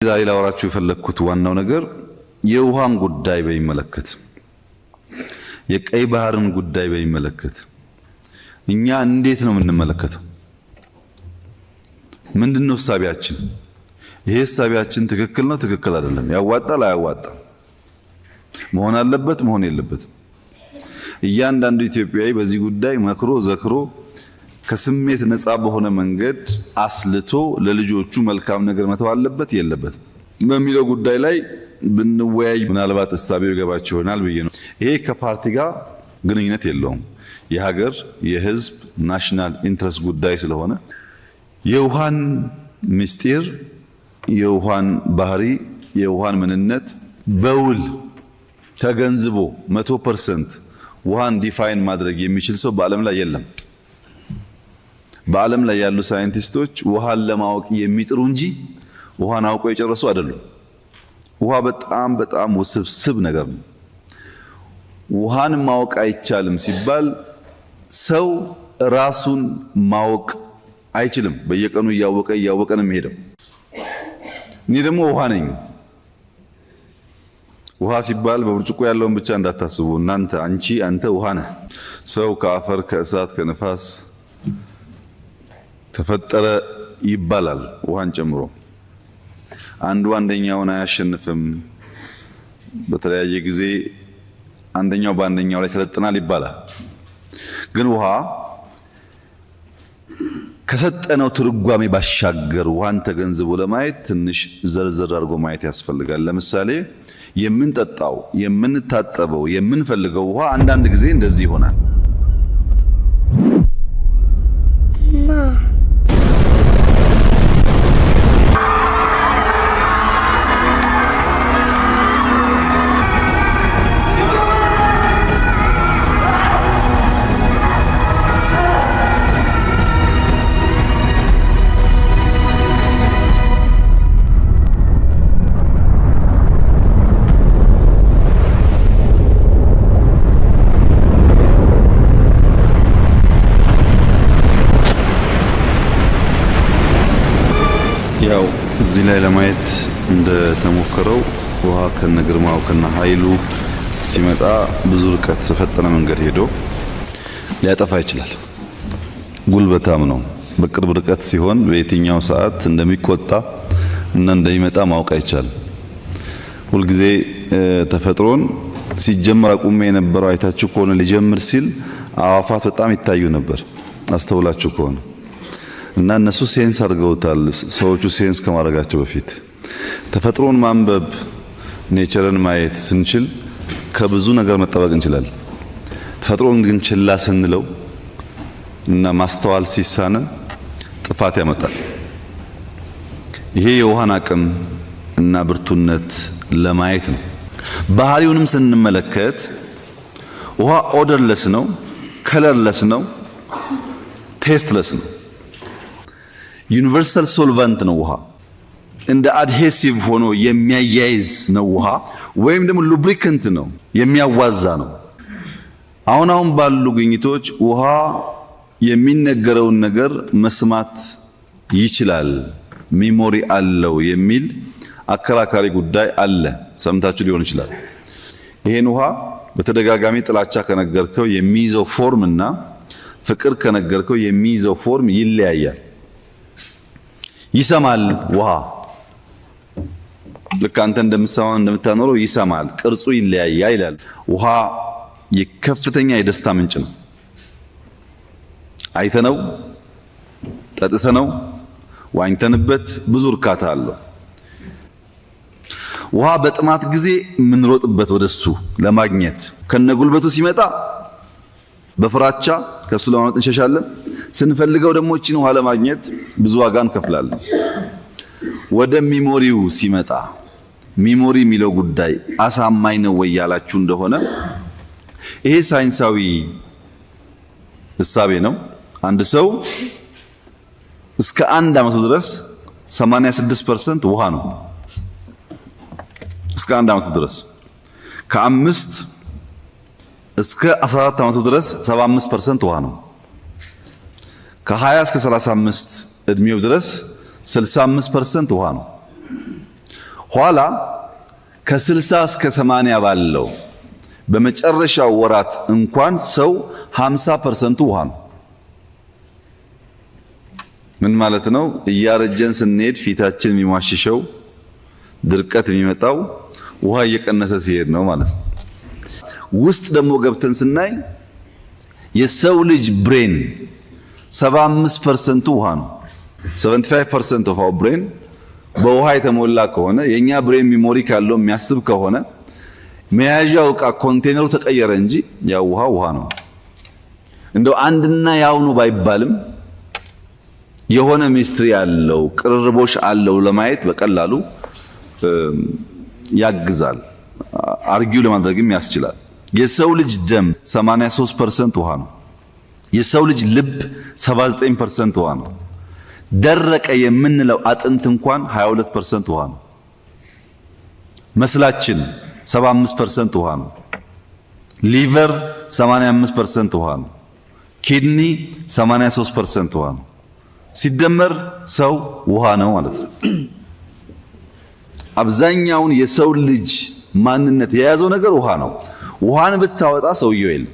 ዛሬ ላወራችሁ የፈለግኩት ዋናው ነገር የውሃን ጉዳይ በሚመለከት፣ የቀይ ባህርን ጉዳይ በሚመለከት እኛ እንዴት ነው የምንመለከተው? ምንድነው እሳቢያችን? ይሄ እሳቢያችን ትክክል ነው፣ ትክክል አይደለም፣ ያዋጣል፣ አያዋጣም፣ መሆን አለበት፣ መሆን የለበትም። እያንዳንዱ ኢትዮጵያዊ በዚህ ጉዳይ መክሮ ዘክሮ ከስሜት ነፃ በሆነ መንገድ አስልቶ ለልጆቹ መልካም ነገር መተው አለበት የለበትም በሚለው ጉዳይ ላይ ብንወያይ ምናልባት እሳቤው ይገባቸው ይሆናል ብዬ ነው። ይሄ ከፓርቲ ጋር ግንኙነት የለውም። የሀገር የሕዝብ national interest ጉዳይ ስለሆነ የውሃን ምስጢር፣ የውሃን ባህሪ፣ የውሃን ምንነት በውል ተገንዝቦ 100% ውሃን define ማድረግ የሚችል ሰው በዓለም ላይ የለም። በዓለም ላይ ያሉ ሳይንቲስቶች ውሃን ለማወቅ የሚጥሩ እንጂ ውሃን አውቀው የጨረሱ አይደሉም። ውሃ በጣም በጣም ውስብስብ ነገር ነው። ውሃን ማወቅ አይቻልም ሲባል ሰው ራሱን ማወቅ አይችልም። በየቀኑ እያወቀ እያወቀ ነው የሚሄደው። እኔ ደግሞ ውሃ ነኝ። ውሃ ሲባል በብርጭቆ ያለውን ብቻ እንዳታስቡ። እናንተ፣ አንቺ፣ አንተ ውሃ ነህ። ሰው ከአፈር፣ ከእሳት፣ ከንፋስ ተፈጠረ ይባላል፣ ውሃን ጨምሮ። አንዱ አንደኛውን አያሸንፍም። በተለያየ ጊዜ አንደኛው በአንደኛው ላይ ሰለጥናል ይባላል። ግን ውሃ ከሰጠነው ትርጓሜ ባሻገር ውሃን ተገንዝቦ ለማየት ትንሽ ዘርዘር አድርጎ ማየት ያስፈልጋል። ለምሳሌ የምንጠጣው፣ የምንታጠበው፣ የምንፈልገው ውሃ አንዳንድ ጊዜ እንደዚህ ይሆናል። ያው እዚህ ላይ ለማየት እንደተሞከረው ውሃ ከነ ግርማው ከነ ኃይሉ ሲመጣ ብዙ ርቀት በፈጠነ መንገድ ሄዶ ሊያጠፋ ይችላል። ጉልበታም ነው። በቅርብ ርቀት ሲሆን በየትኛው ሰዓት እንደሚቆጣ እና እንደሚመጣ ማወቅ አይቻልም። ሁልጊዜ ተፈጥሮን ሲጀመር አቁሜ የነበረው አይታችሁ ከሆነ ሊጀምር ሲል አዋፋት በጣም ይታዩ ነበር፣ አስተውላችሁ ከሆነ፣ እና እነሱ sense አድርገውታል። ሰዎቹ sense ከማድረጋቸው በፊት ተፈጥሮን ማንበብ፣ nature ን ማየት ስንችል ከብዙ ነገር መጠበቅ እንችላለን። ተፈጥሮን ግን ችላ ስንለው እና ማስተዋል ሲሳነን ጥፋት ያመጣል። ይሄ የውሃን አቅም እና ብርቱነት ለማየት ነው። ባህሪውንም ስንመለከት ውሃ odorless ነው፣ colorless ነው፣ tasteless ነው። Universal solvent ነው ውሃ። እንደ adhesive ሆኖ የሚያያይዝ ነው ውሃ፣ ወይም ደግሞ lubricant ነው፣ የሚያዋዛ ነው። አሁን አሁን ባሉ ግኝቶች ውሃ የሚነገረውን ነገር መስማት ይችላል፣ memory አለው የሚል አከራካሪ ጉዳይ አለ። ሰምታችሁ ሊሆን ይችላል። ይሄን ውሃ በተደጋጋሚ ጥላቻ ከነገርከው የሚይዘው form እና ፍቅር ከነገርከው የሚይዘው form ይለያያል። ይሰማል ውሃ፣ ልክ አንተ እንደምትሰማው እንደምታኖረው ይሰማል፣ ቅርጹ ይለያያል ይላል። ውሃ የከፍተኛ የደስታ ምንጭ ነው። አይተነው፣ ጠጥተነው፣ ዋኝተንበት ብዙ እርካታ አለው። ውሃ በጥማት ጊዜ የምንሮጥበት ወደሱ ለማግኘት፣ ከነጉልበቱ ሲመጣ በፍራቻ ከሱ ለማምለጥ እንሸሻለን። ስንፈልገው ደግሞ እቺን ውሃ ለማግኘት ብዙ ዋጋ እንከፍላለን። ወደ memory ው ሲመጣ memory የሚለው ጉዳይ አሳማኝ ነው ወይ ያላችሁ እንደሆነ ይሄ ሳይንሳዊ እሳቤ ነው። አንድ ሰው እስከ 1 ዓመቱ ድረስ 86% ውሃ ነው። እስከ 1 ዓመቱ ድረስ፣ ከ5 እስከ 14 ዓመቱ ድረስ 75% ውሃ ነው። ከ20 እስከ 35 እድሜው ድረስ 65% ውሃ ነው። ኋላ ከ60 እስከ 80 ባለው በመጨረሻው ወራት እንኳን ሰው 50% ውሃ ነው። ምን ማለት ነው? እያረጀን ስንሄድ ፊታችን የሚሟሽሸው፣ ድርቀት የሚመጣው ውሃ እየቀነሰ ሲሄድ ነው ማለት ነው። ውስጥ ደግሞ ገብተን ስናይ የሰው ልጅ brain 75% ውሃ ነው። 75% of our brain በውሃ የተሞላ ከሆነ፣ የኛ brain memory ካለው፣ የሚያስብ ከሆነ፣ መያዣው እቃ ኮንቴነሩ ተቀየረ እንጂ ያው ውሃ ውሃ ነው። እንደው አንድና ያው ነው ባይባልም የሆነ mystery አለው፣ ቅርርቦሽ አለው፣ ለማየት በቀላሉ ያግዛል። Argue ለማድረግም ያስችላል። የሰው ልጅ ደም 83% ውሃ ነው። የሰው ልጅ ልብ 79% ውሃ ነው። ደረቀ የምንለው አጥንት እንኳን 22% ውሃ ነው። Muscle ኣችን 75% ውሃ ነው። Liver 85% ውሃ ነው። Kidney 83% ውሃ ነው። ሲደመር ሰው ውሃ ነው ማለት ነው። አብዛኛውን የሰው ልጅ ማንነት የያዘው ነገር ውሃ ነው። ውሃን ብታወጣ ሰውየው የለም።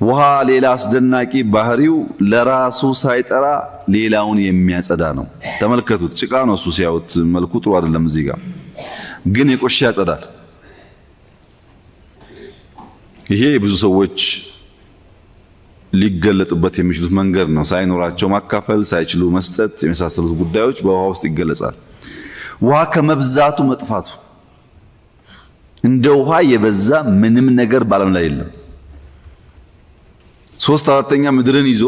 ውሃ ሌላ አስደናቂ ባህሪው ለራሱ ሳይጠራ ሌላውን የሚያጸዳ ነው። ተመልከቱት፣ ጭቃ ነው እሱ፣ ሲያዩት መልኩ ጥሩ አይደለም። እዚህ ጋር ግን የቆሸ ያጸዳል። ይሄ ብዙ ሰዎች ሊገለጡበት የሚችሉት መንገድ ነው። ሳይኖራቸው ማካፈል፣ ሳይችሉ መስጠት የመሳሰሉት ጉዳዮች በውሃ ውስጥ ይገለጻል። ውሃ ከመብዛቱ መጥፋቱ፣ እንደ ውሃ የበዛ ምንም ነገር በዓለም ላይ የለም። 3/4 ምድርን ይዞ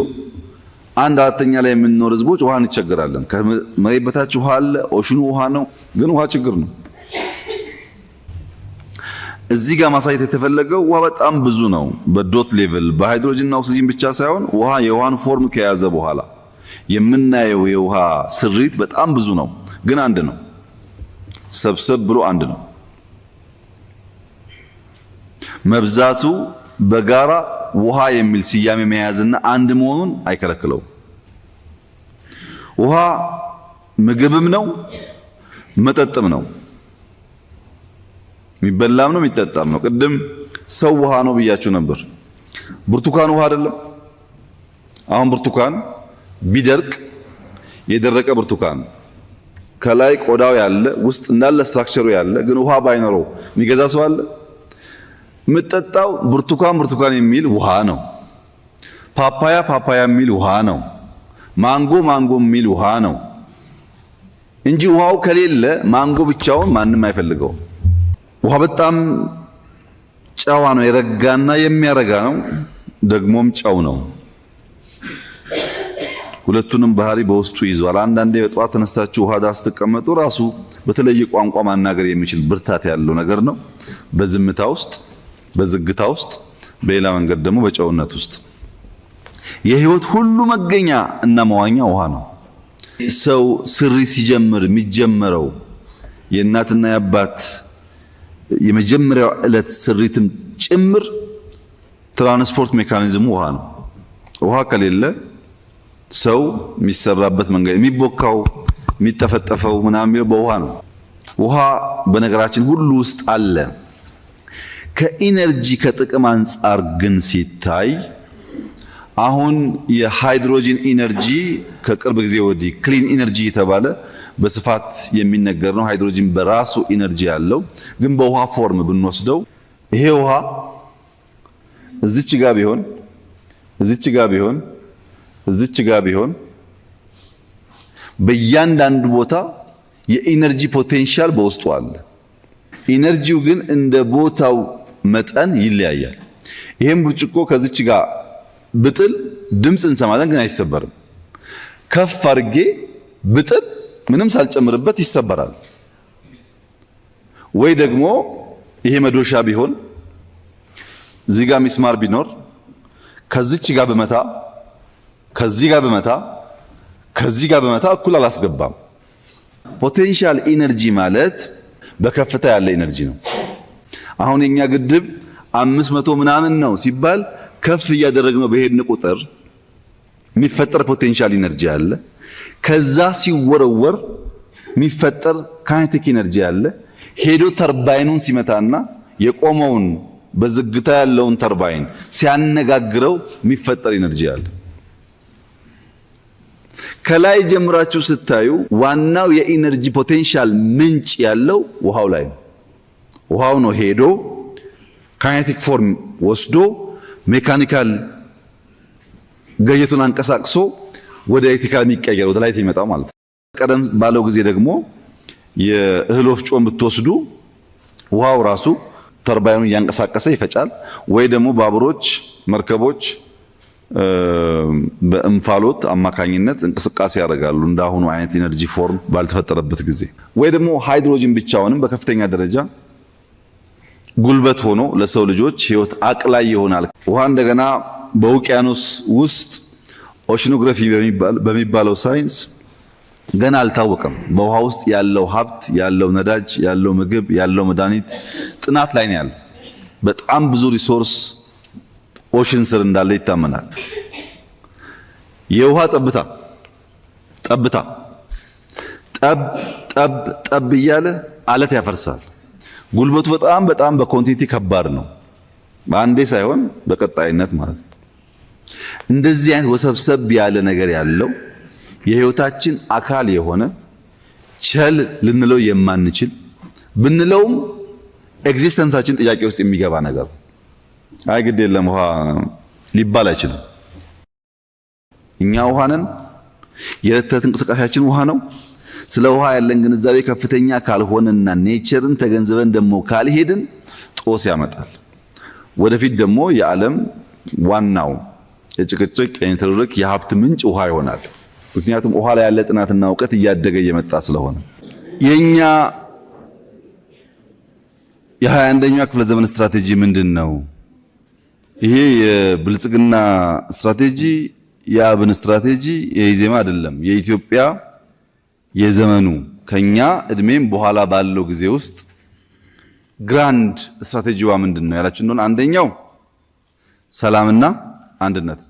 1/4 ላይ የምንኖር ህዝቦች ውሃ እንቸገራለን። ከመሬት በታች ውሃ አለ፣ ocean ኑ ውሃ ነው፣ ግን ውሃ ችግር ነው። እዚህ ጋር ማሳየት የተፈለገው ውሃ በጣም ብዙ ነው። በ dot level በሃይድሮጅንና ኦክሲጂን ብቻ ሳይሆን ውሃ የውሃን form ከያዘ በኋላ የምናየው የውሃ ስሪት በጣም ብዙ ነው፣ ግን አንድ ነው። ሰብሰብ ብሎ አንድ ነው። መብዛቱ በጋራ ውሃ የሚል ስያሜ መያዝና አንድ መሆኑን አይከለክለውም። ውሃ ምግብም ነው፣ መጠጥም ነው፣ የሚበላም ነው፣ የሚጠጣም ነው። ቅድም ሰው ውሃ ነው ብያችሁ ነበር። ብርቱካን ውሃ አይደለም? አሁን ብርቱካን ቢደርቅ፣ የደረቀ ብርቱካን ከላይ ቆዳው ያለ፣ ውስጥ እንዳለ structure ኡ ያለ፣ ግን ውሃ ባይኖረው የሚገዛ ሰው አለ? የምጠጣው ብርቱካን ብርቱካን የሚል ውሃ ነው። ፓፓያ ፓፓያ የሚል ውሃ ነው። ማንጎ ማንጎ የሚል ውሃ ነው እንጂ ውሃው ከሌለ ማንጎ ብቻውን ማንም አይፈልገውም። ውሃ በጣም ጨዋ ነው፣ የረጋና የሚያረጋ ነው። ደግሞም ጨው ነው። ሁለቱንም ባህሪ በውስጡ ይዟል። አንዳንዴ በጠዋት ተነስታችሁ ውሃ ዳር ስትቀመጡ ራሱ በተለየ ቋንቋ ማናገር የሚችል ብርታት ያለው ነገር ነው። በዝምታ ውስጥ፣ በዝግታ ውስጥ፣ በሌላ መንገድ ደግሞ በጨውነት ውስጥ የህይወት ሁሉ መገኛ እና መዋኛ ውሃ ነው። ሰው ስሪ ሲጀምር የሚጀመረው የእናትና የአባት የመጀመሪያው ዕለት ስሪትም ጭምር transport mechanism ኡ ውሃ ነው። ውሃ ከሌለ ሰው የሚሰራበት መንገድ፣ የሚቦካው፣ የሚጠፈጠፈው ምናምን የሚለው በውሃ ነው። ውሃ በነገራችን ሁሉ ውስጥ አለ። ከ energy ከጥቅም አንጻር ግን ሲታይ አሁን የሃይድሮጂን energy ከቅርብ ጊዜ ወዲህ clean energy የተባለ በስፋት የሚነገር ነው። ሃይድሮጂን በራሱ energy ያለው ግን በውሃ form ብንወስደው ይሄ ውሃ እዚች ጋ ቢሆን፣ እዚች ጋ ቢሆን፣ እዚች ጋ ቢሆን በእያንዳንዱ ቦታ የ energy potential በውስጡ አለ። Energy ው ግን እንደ ቦታው መጠን ይለያያል። ይሄን ብርጭቆ ከዚች ጋር ብጥል ድምፅ እንሰማለን፣ ግን አይሰበርም። ከፍ አድርጌ ብጥል ምንም ሳልጨምርበት ይሰበራል። ወይ ደግሞ ይሄ መዶሻ ቢሆን፣ እዚህ ጋር ሚስማር ቢኖር፣ ከዚች ጋር ብመታ፣ ከዚህ ጋር ብመታ፣ ከዚህ ጋር ብመታ እኩል አላስገባም። Potential energy ማለት በከፍታ ያለ energy ነው። አሁን የኛ ግድብ 500 ምናምን ነው ሲባል ከፍ እያደረግነው በሄድን ቁጥር የሚፈጠር potential energy አለ። ከዛ ሲወረወር የሚፈጠር kinetic energy አለ። ሄዶ ተርባይኑን ሲመታና የቆመውን በዝግታ ያለውን ተርባይን ሲያነጋግረው የሚፈጠር energy አለ። ከላይ ጀምራችሁ ስታዩ ዋናው የ energy potential ምንጭ ያለው ውሃው ላይ ነው። ውሃው ነው ሄዶ kinetic form ወስዶ mechanical ግሬቱን አንቀሳቅሶ ወደ electrical የሚቀየር ወደ ላይ የሚመጣው ማለት ነው። ቀደም ባለው ጊዜ ደግሞ የእህል ወፍጮን ብትወስዱ ውሃው ራሱ ተርባይኑን እያንቀሳቀሰ ይፈጫል። ወይ ደግሞ ባቡሮች፣ መርከቦች በእንፋሎት አማካኝነት እንቅስቃሴ ያደርጋሉ እንዳሁኑ አይነት energy form ባልተፈጠረበት ጊዜ። ወይ ደግሞ ሃይድሮጅን ብቻውንም በከፍተኛ ደረጃ ጉልበት ሆኖ ለሰው ልጆች ህይወት አቅላይ ይሆናል። ውሃ እንደገና በውቅያኖስ ውስጥ oceanography በሚባለው ሳይንስ ገና አልታወቀም። በውሃ ውስጥ ያለው ሀብት፣ ያለው ነዳጅ፣ ያለው ምግብ፣ ያለው መድኃኒት ጥናት ላይ ነው ያለው። በጣም ብዙ resource ocean ስር እንዳለ ይታመናል። የውሃ ጠብታ ጠብታ ጠብ ጠብ ጠብ እያለ አለት ያፈርሳል። ጉልበቱ በጣም በጣም በ quantity ከባድ ነው። በአንዴ ሳይሆን በቀጣይነት ማለት ነው። እንደዚህ አይነት ወሰብሰብ ያለ ነገር ያለው የህይወታችን አካል የሆነ ቸል ልንለው የማንችል ብንለውም existence ኣችን ጥያቄ ውስጥ የሚገባ ነገር አይ ግድ የለም ውሃ ሊባል አይችልም። እኛ ውሃ ነን። የዕለት ተዕለት እንቅስቃሴያችን ውሃ ነው። ስለ ውሃ ያለን ግንዛቤ ከፍተኛ ካልሆነና nature ን ተገንዝበን ደግሞ ካልሄድን ጦስ ያመጣል። ወደፊት ደግሞ የዓለም ዋናው የጭቅጭቅ የንትርክ የሀብት ምንጭ ውሃ ይሆናል። ምክንያቱም ውሃ ላይ ያለ ጥናትና እውቀት እያደገ እየመጣ ስለሆነ የኛ የ21ኛው ክፍለ ዘመን ስትራቴጂ ምንድን ነው? ይሄ የብልጽግና ስትራቴጂ የአብን ስትራቴጂ የኢዜማ አይደለም። የኢትዮጵያ የዘመኑ ከኛ እድሜም በኋላ ባለው ጊዜ ውስጥ grand ስትራቴጂዋ ምንድን ነው ያላችሁ እንደሆነ አንደኛው ሰላምና አንድነት።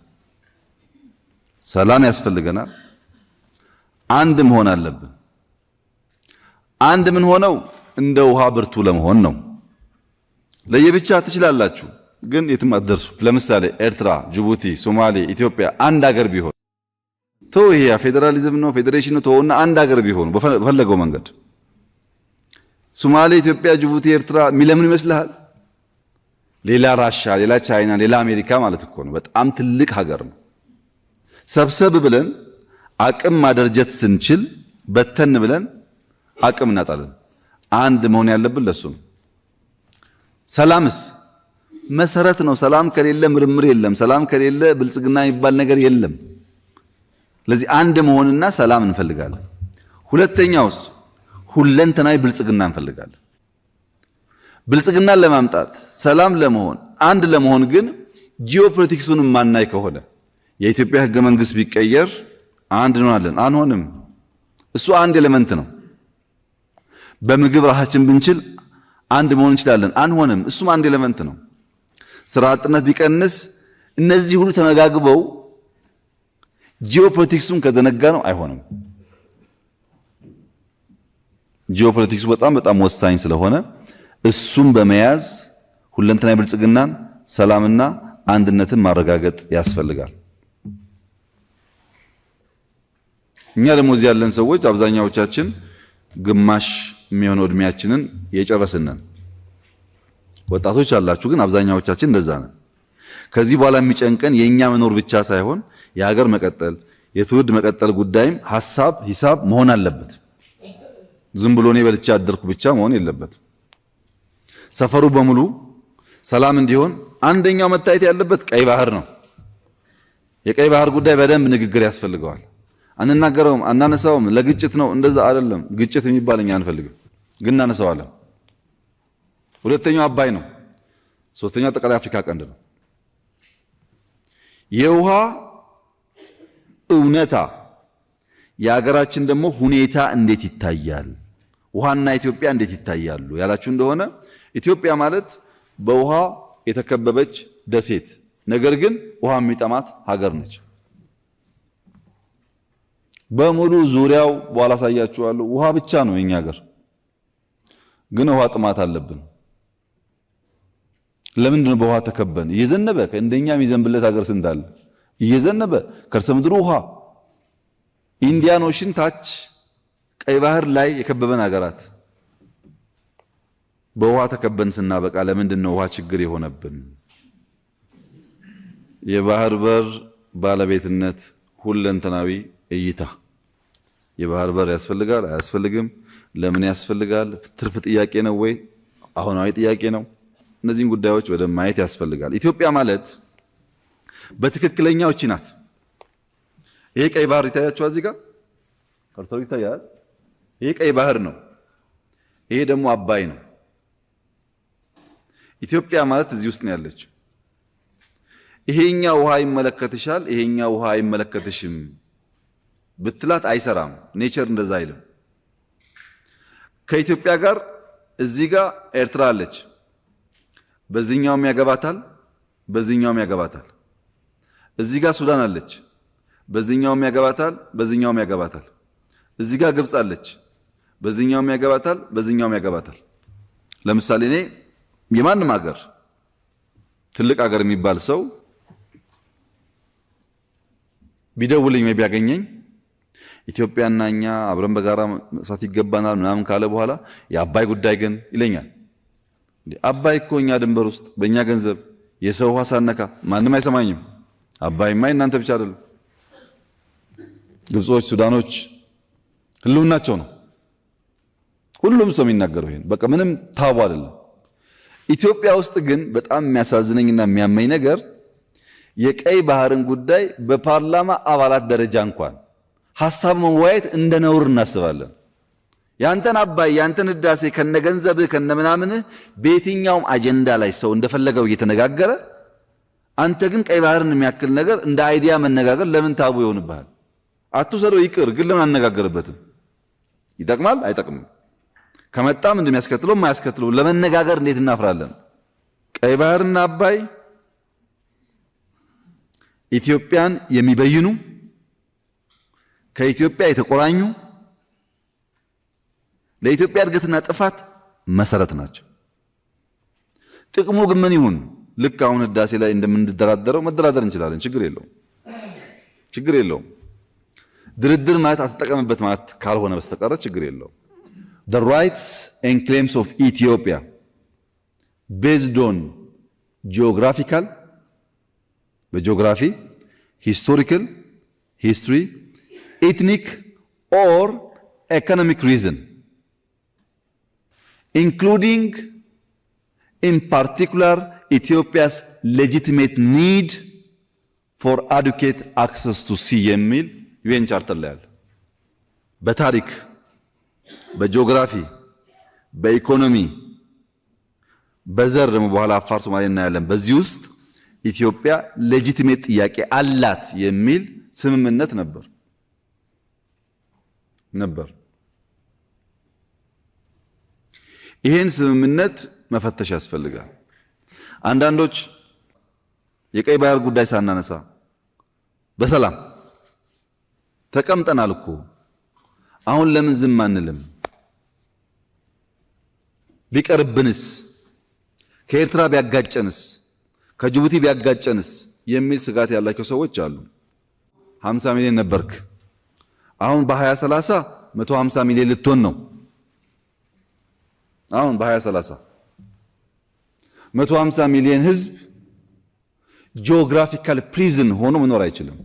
ሰላም ያስፈልገናል። አንድ መሆን አለብን። አንድ ምን ሆነው እንደ ውሃ ብርቱ ለመሆን ነው። ለየብቻ ትችላላችሁ፣ ግን የትም አትደርሱ። ለምሳሌ ኤርትራ፣ ጅቡቲ፣ ሶማሌ፣ ኢትዮጵያ አንድ ሀገር ቢሆን ተው፣ ይሄ ፌዴራሊዝም ነው ፌዴሬሽን ነው ተውና፣ አንድ ሀገር ቢሆኑ በፈለገው መንገድ ሶማሌ፣ ኢትዮጵያ፣ ጅቡቲ፣ ኤርትራ የሚለምን ይመስልሃል? ሌላ ራሻ፣ ሌላ ቻይና፣ ሌላ አሜሪካ ማለት እኮ ነው። በጣም ትልቅ ሀገር ነው። ሰብሰብ ብለን አቅም ማደርጀት ስንችል በተን ብለን አቅም እናጣለን። አንድ መሆን ያለብን ለሱ ነው። ሰላምስ መሰረት ነው። ሰላም ከሌለ ምርምር የለም። ሰላም ከሌለ ብልጽግና የሚባል ነገር የለም። ለዚህ አንድ መሆንና ሰላም እንፈልጋለን። ሁለተኛውስ ሁለንተናዊ ብልጽግና እንፈልጋለን። ብልጽግናን ለማምጣት ሰላም ለመሆን አንድ ለመሆን ግን ጂኦፖለቲክሱን ማናይ ከሆነ የኢትዮጵያ ሕገ መንግስት ቢቀየር አንድ እንሆናለን? አንሆንም። እሱ አንድ element ነው። በምግብ ራሳችን ብንችል አንድ መሆን እንችላለን? አንሆንም። እሱም አንድ element ነው። ስራ አጥነት ቢቀንስ፣ እነዚህ ሁሉ ተመጋግበው ጂኦፖለቲክሱን ከዘነጋ ነው አይሆንም። ጂኦፖለቲክሱ በጣም በጣም ወሳኝ ስለሆነ እሱም በመያዝ ሁለንተናዊ ብልጽግናን ሰላምና አንድነትን ማረጋገጥ ያስፈልጋል። እኛ ደግሞ እዚህ ያለን ሰዎች አብዛኛዎቻችን ግማሽ የሚሆነው እድሜያችንን የጨረስን ነን። ወጣቶች አላችሁ፣ ግን አብዛኛዎቻችን እንደዛ ነን። ከዚህ በኋላ የሚጨንቀን የኛ መኖር ብቻ ሳይሆን የሀገር መቀጠል የትውልድ መቀጠል ጉዳይም ሀሳብ ሂሳብ መሆን አለበት። ዝም ብሎ እኔ በልቼ አደርኩ ብቻ መሆን የለበትም። ሰፈሩ በሙሉ ሰላም እንዲሆን አንደኛው መታየት ያለበት ቀይ ባህር ነው። የቀይ ባህር ጉዳይ በደንብ ንግግር ያስፈልገዋል። አንናገረውም፣ አናነሳውም፣ ለግጭት ነው እንደዛ አይደለም። ግጭት የሚባል እኛ አንፈልግም፣ ግን እናነሳዋለን። ሁለተኛው አባይ ነው። ሶስተኛው አጠቃላይ አፍሪካ ቀንድ ነው። የውሃ እውነታ የሀገራችን ደግሞ ሁኔታ እንዴት ይታያል? ውሃና ኢትዮጵያ እንዴት ይታያሉ ያላችሁ እንደሆነ ኢትዮጵያ ማለት በውሃ የተከበበች ደሴት፣ ነገር ግን ውሃ የሚጠማት ሀገር ነች። በሙሉ ዙሪያው በኋላ አሳያችኋለሁ ውሃ ብቻ ነው የኛ ሀገር። ግን ውሃ ጥማት አለብን። ለምንድን ነው በውሃ ተከበን? እየዘነበ እንደኛ የሚዘንብለት ሀገር ስንት አለ? እየዘነበ ከርሰ ምድሩ ውሃ Indian Ocean ታች ቀይ ባህር ላይ የከበበን ሀገራት በውሃ ተከበን ስናበቃ ለምንድን ነው ውሃ ችግር የሆነብን? የባህር በር ባለቤትነት ሁለንተናዊ እይታ የባህር በር ያስፈልጋል አያስፈልግም? ለምን ያስፈልጋል? ትርፍ ጥያቄ ነው ወይ አሁናዊ ጥያቄ ነው? እነዚህን ጉዳዮች በደንብ ማየት ያስፈልጋል። ኢትዮጵያ ማለት በትክክለኛው እቺ ናት። ይሄ ቀይ ባህር ይታያችኋል። እዚህ ጋር ከርሰሩ ይታያል። ይሄ ቀይ ባህር ነው። ይሄ ደግሞ አባይ ነው። ኢትዮጵያ ማለት እዚህ ውስጥ ነው ያለችው። ይሄኛው ውሃ ይመለከትሻል፣ ይሄኛው ውሃ አይመለከትሽም ብትላት አይሰራም። Nature እንደዛ አይልም። ከኢትዮጵያ ጋር እዚህ ጋር ኤርትራ አለች። በዚህኛውም ያገባታል፣ በዚህኛውም ያገባታል። እዚህ ጋር ሱዳን አለች። በዚህኛውም ያገባታል፣ በዚህኛውም ያገባታል። እዚህ ጋር ግብጽ አለች። በዚህኛውም ያገባታል፣ በዚህኛውም ያገባታል። ለምሳሌ እኔ የማንም ሀገር ትልቅ ሀገር የሚባል ሰው ቢደውልኝ ወይ ቢያገኘኝ ኢትዮጵያና እኛ አብረን በጋራ መስራት ይገባናል ምናምን ካለ በኋላ የአባይ ጉዳይ ግን ይለኛል። አባይ እኮ እኛ ድንበር ውስጥ በእኛ ገንዘብ የሰው ውሃ ሳነካ ማንም አይሰማኝም። አባይማ እናንተ ብቻ አይደለም፣ ግብጾች፣ ሱዳኖች ህልውናቸው ነው። ሁሉም ሰው የሚናገረው ይሄን በቃ ምንም ታቡ አይደለም። ኢትዮጵያ ውስጥ ግን በጣም የሚያሳዝነኝና የሚያመኝ ነገር የቀይ ባህርን ጉዳይ በፓርላማ አባላት ደረጃ እንኳን ሐሳብ መወያየት እንደ ነውር እናስባለን። ያንተን አባይ ያንተን ህዳሴ ከነገንዘብህ ከነምናምንህ በየትኛውም አጀንዳ ላይ ሰው እንደፈለገው እየተነጋገረ አንተ ግን ቀይ ባህርን የሚያክል ነገር እንደ idea መነጋገር ለምን taboo ይሆንብሃል? አትውሰደው ይቅር፣ ግን ለምን አነጋገርበትም? ይጠቅማል አይጠቅምም? ከመጣም እንደሚያስከትለው የማያስከትለው ለመነጋገር እንዴት እናፍራለን? ቀይ ባህርና አባይ ኢትዮጵያን የሚበይኑ ከኢትዮጵያ የተቆራኙ ለኢትዮጵያ እድገትና ጥፋት መሰረት ናቸው። ጥቅሙ ግን ምን ይሁን? ልክ አሁን ህዳሴ ላይ እንደምንደራደረው መደራደር እንችላለን። ችግር የለውም፣ ችግር የለውም። ድርድር ማለት አትጠቀምበት ማለት ካልሆነ በስተቀር ችግር የለውም። The rights and claims of Ethiopia based on geographical በጂኦግራፊ historical history ethnic or economic reason including in particular Ethiopia's legitimate need for adequate access to sea የሚል UN Charter ላይ አለ። በታሪክ በጂኦግራፊ በኢኮኖሚ በዘር ደግሞ በኋላ አፋር ሶማሌ እናያለን። በዚህ ውስጥ ኢትዮጵያ legitimate ጥያቄ አላት የሚል ስምምነት ነበር። ይሄን ስምምነት መፈተሽ ያስፈልጋል። አንዳንዶች የቀይ ባህር ጉዳይ ሳናነሳ በሰላም ተቀምጠናል እኮ አሁን ለምን ዝም አንልም? ቢቀርብንስ? ከኤርትራ ቢያጋጨንስ? ከጅቡቲ ቢያጋጨንስ የሚል ስጋት ያላቸው ሰዎች አሉ። 50 ሚሊዮን ነበርክ፣ አሁን በ2030 150 ሚሊዮን ልትሆን ነው። አሁን በ2030 150 ሚሊዮን ህዝብ geographical prison ሆኖ መኖር አይችልም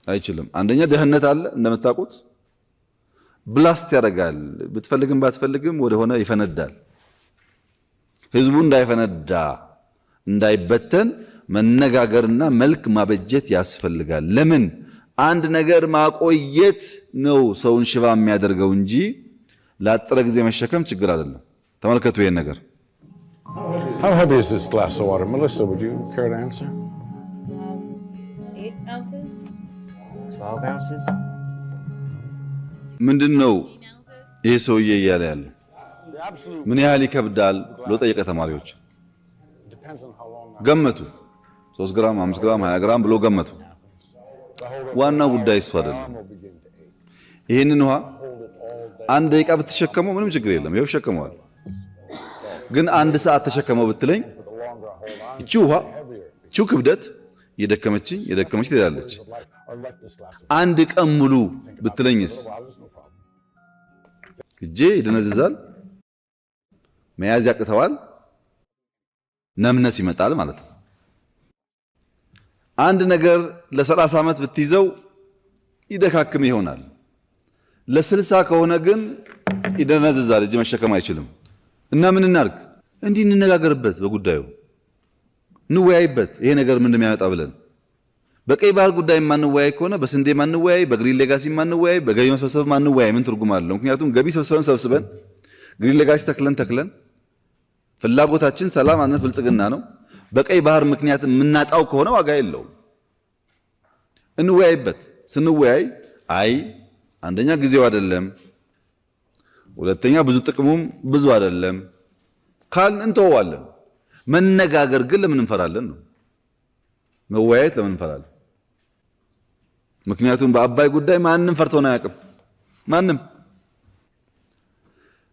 አይችልም። አንደኛ ድህነት አለ እንደምታውቁት፣ blast ያደርጋል። ብትፈልግም ባትፈልግም ወደሆነ ይፈነዳል። ህዝቡ እንዳይፈነዳ እንዳይበተን መነጋገርና መልክ ማበጀት ያስፈልጋል። ለምን አንድ ነገር ማቆየት ነው ሰውን ሽባ የሚያደርገው እንጂ ላጠረ ጊዜ መሸከም ችግር አይደለም። ተመልከቱ ይሄን ነገር። How heavy is this glass of water? Melissa, would you care to answer? 8 ounces? 12 ounces? ምንድነው ይሄ ሰውዬ እያለ ያለ? ምን ያህል ይከብዳል ብሎ ጠየቀ ተማሪዎች። ገመቱ። 3 ግራም፣ 5 ግራም፣ 20 ግራም ብሎ ገመቱ። ዋናው ጉዳይ እሱ አይደለም። ይህንን ውሃ አንድ ደቂቃ ብትሸከመው ምንም ችግር የለም፣ ይኸው ይሸከመዋል። ግን አንድ ሰዓት ተሸከመው ብትለኝ እቺ ውሃ እቺው ክብደት እየደከመችኝ እየደከመች ትሄዳለች። አንድ ቀን ሙሉ ብትለኝስ እጄ ይደነዝዛል፣ መያዝ ያቅተዋል፣ numbness ይመጣል ማለት ነው። አንድ ነገር ለ30 ዓመት ብትይዘው ይደካክም ይሆናል። ለ60 ከሆነ ግን ይደነዝዛል፣ እጅ መሸከም አይችልም። እና ምን እናርግ? እንዲህ እንነጋገርበት፣ በጉዳዩ እንወያይበት፣ ይሄ ነገር ምን እንደሚያመጣ ብለን። በቀይ ባህር ጉዳይ የማንወያይ ከሆነ፣ በስንዴ ማንወያይ፣ በ Green Legacy ማንወያይ፣ በገቢ መሰብሰብ ማንወያይ ምን ትርጉም አለው? ምክንያቱም ገቢ ሰብስበን ሰብስበን፣ Green Legacy ተክለን ተክለን፣ ፍላጎታችን ሰላም፣ አንድነት፣ ብልጽግና ነው። በቀይ ባህር ምክንያት የምናጣው ከሆነ ዋጋ የለውም። እንወያይበት። ስንወያይ አይ አንደኛ ጊዜው አይደለም፣ ሁለተኛ ብዙ ጥቅሙም ብዙ አይደለም ካልን እንተወዋለን። መነጋገር ግን ለምን እንፈራለን ነው። መወያየት ለምን እንፈራለን? ምክንያቱም በአባይ ጉዳይ ማንም ፈርቶን አያውቅም። ማንም።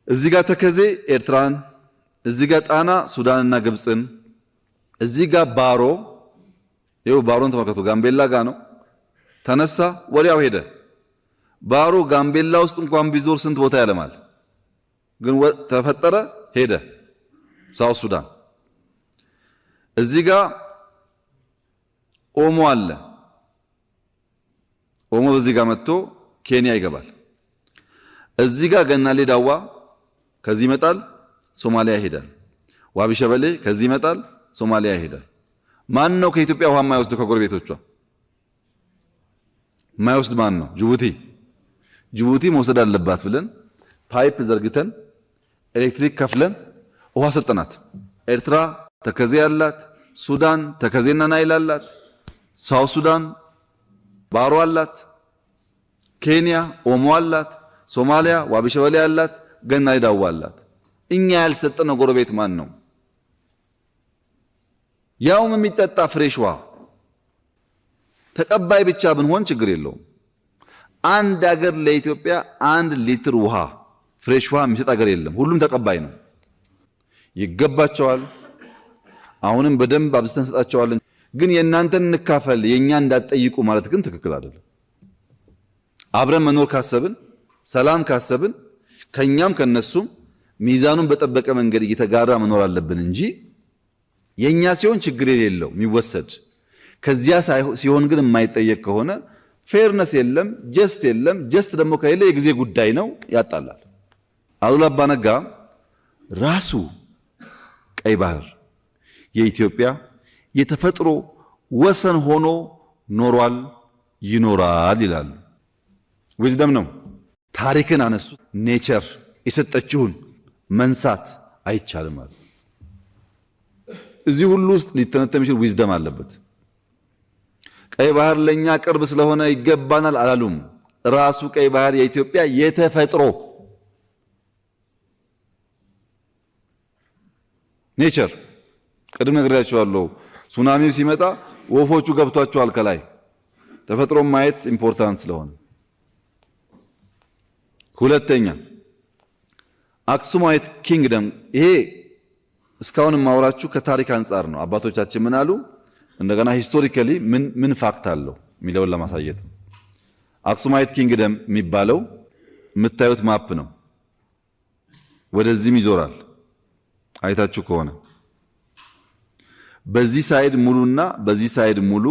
እዚህ ጋር ተከዜ ኤርትራን፣ እዚህ ጋር ጣና ሱዳንና ግብፅን፣ እዚህ ጋር ባሮ፣ ይኸው ባሮን ተመልከቱ፣ ጋምቤላ ጋ ነው። ተነሳ፣ ወዲያው ሄደ። ባሮ ጋምቤላ ውስጥ እንኳን ቢዞር ስንት ቦታ ያለማል። ግን ተፈጠረ፣ ሄደ South Sudan። እዚህ ጋር ኦሞ አለ። ኦሞ በዚህ ጋር መጥቶ ኬንያ ይገባል። እዚህ ጋር ገናሌ ዳዋ ከዚህ ይመጣል፣ ሶማሊያ ይሄዳል። ዋቢ ሸበሌ ከዚህ ይመጣል፣ ሶማሊያ ይሄዳል። ማን ነው ከኢትዮጵያ ውሃ የማይወስድ? ከጎረቤቶቿ የማይወስድ ማን ነው? ጅቡቲ። ጅቡቲ መውሰድ አለባት ብለን pipe ዘርግተን፣ ኤሌክትሪክ ከፍለን ውሃ ሰጠናት። ኤርትራ ተከዜ አላት፣ ሱዳን ተከዜና ናይል አላት፣ South Sudan ባሮ አላት፣ ኬንያ ኦሞ አላት፣ ሶማሊያ ዋቢ ሸበሌ አላት፣ ገናሌ ዳዋ አላት። እኛ ያልሰጠነው ጎረቤት ማን ነው? ያውም የሚጠጣ fresh ውሃ። ተቀባይ ብቻ ብንሆን ችግር የለውም። አንድ አገር ለኢትዮጵያ 1 ሊትር ውሃ፣ fresh ውሃ የሚሰጥ አገር የለም። ሁሉም ተቀባይ ነው። ይገባቸዋል። አሁንም በደንብ አብዝተን እንሰጣቸዋለን። ግን የእናንተን እንካፈል የእኛ እንዳትጠይቁ ማለት ግን ትክክል አይደለም። አብረን መኖር ካሰብን፣ ሰላም ካሰብን፣ ከኛም ከነሱም ሚዛኑን በጠበቀ መንገድ እየተጋራ መኖር አለብን እንጂ የኛ ሲሆን ችግር የሌለው የሚወሰድ፣ ከዚያ ሲሆን ግን የማይጠየቅ ከሆነ fairness የለም፣ justice የለም። Justice ደግሞ ከሌለ የጊዜ ጉዳይ ነው፣ ያጣላል። አሉላ አባ ነጋ ራሱ ቀይ ባህር የኢትዮጵያ የተፈጥሮ ወሰን ሆኖ ኖሯል፣ ይኖራል ይላሉ። Wisdom ነው። ታሪክን አነሱ። Nature የሰጠችውን መንሳት አይቻልም አሉ። እዚህ ሁሉ ውስጥ ሊተነተን የሚችል wisdom አለበት። ቀይ ባህር ለኛ ቅርብ ስለሆነ ይገባናል አላሉም። ራሱ ቀይ ባህር የኢትዮጵያ የተፈጥሮ nature፣ ቅድም ነግሬያቸዋለሁ። ሱናሚው ሲመጣ ወፎቹ ገብቷቸዋል ከላይ፣ ተፈጥሮን ማየት important ስለሆነ። ሁለተኛ Aksumite Kingdom፣ ይሄ እስካሁን የማወራችሁ ከታሪክ አንጻር ነው። አባቶቻችን ምን አሉ? እንደገና historically ምን ምን fact አለው የሚለውን ለማሳየት ነው። Aksumite Kingdom የሚባለው የምታዩት map ነው። ወደዚህም ይዞራል አይታችሁ ከሆነ፣ በዚህ side ሙሉና በዚህ side ሙሉ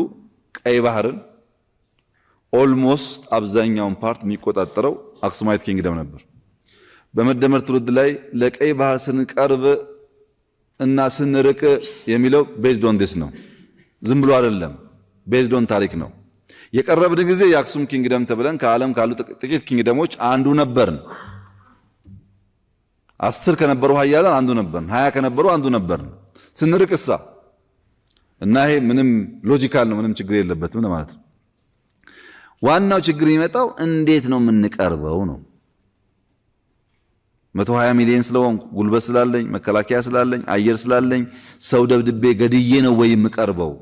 ቀይ ባህርን almost አብዛኛውን part የሚቆጣጠረው Aksumite Kingdom ነበር። በመደመር ትውልድ ላይ ለቀይ ባህር ስንቀርብ እና ስንርቅ የሚለው based on this ነው። ዝም ብሎ አይደለም፣ based on ታሪክ ነው። የቀረብን ጊዜ የአክሱም kingdom ተብለን ከዓለም ካሉ ጥቂት kingdom ኦች አንዱ ነበርን። 10 ከነበሩ ሀያላን አንዱ ነበርን። 20 ከነበሩ አንዱ ነበርን። ስንርቅሳ? እና ይሄ ምንም logical ነው፣ ምንም ችግር የለበትም ለማለት ነው። ዋናው ችግር የሚመጣው እንዴት ነው የምንቀርበው ነው። 120 ሚሊዮን ስለሆንኩ፣ ጉልበት ስላለኝ፣ መከላከያ ስላለኝ፣ አየር ስላለኝ፣ ሰው ደብድቤ ገድዬ ነው ወይ የምቀርበው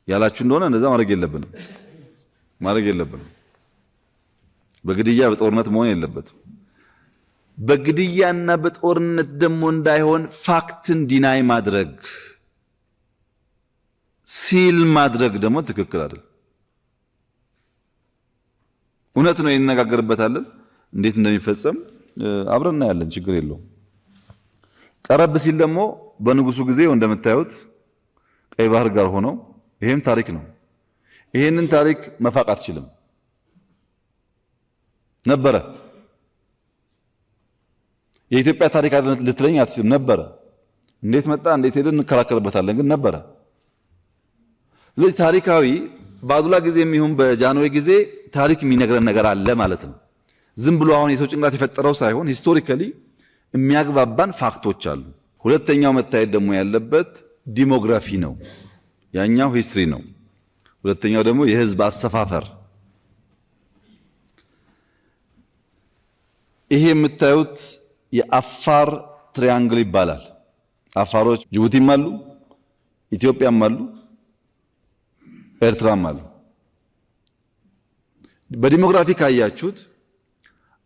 ያላችሁ እንደሆነ እንደዛ ማድረግ የለብንም። ማድረግ የለብንም። በግድያ በጦርነት መሆን የለበትም። በግድያና በጦርነት ደግሞ እንዳይሆን fact ን deny ማድረግ ሲል ማድረግ ደግሞ ትክክል አይደለም። እውነት ነው፣ እንነጋገርበታለን። እንዴት እንደሚፈጸም አብረን እናያለን። ችግር የለውም። ቀረብ ሲል ደግሞ በንጉሱ ጊዜ እንደምታዩት ቀይ ባህር ጋር ሆነው ይሄም ታሪክ ነው። ይሄንን ታሪክ መፋቅ አትችልም ነበረ። የኢትዮጵያ ታሪክ አይደለም ልትለኝ አትችልም ነበረ። እንዴት መጣ እንዴት ሄደ እንከራከርበታለን፣ ግን ነበረ። ስለዚህ ታሪካዊ በአዱላ ጊዜ የሚሆን በጃንሆይ ጊዜ ታሪክ የሚነግረን ነገር አለ ማለት ነው። ዝም ብሎ አሁን የሰው ጭንቅላት የፈጠረው ሳይሆን historically የሚያግባባን fact ኦች አሉ። ሁለተኛው መታየት ደግሞ ያለበት demography ነው። ያኛው history ነው። ሁለተኛው ደግሞ የህዝብ አሰፋፈር። ይሄ የምታዩት የአፋር triangle ይባላል። አፋሮች ጅቡቲም አሉ፣ ኢትዮጵያም አሉ፣ ኤርትራም አሉ። በ demography ካያችሁት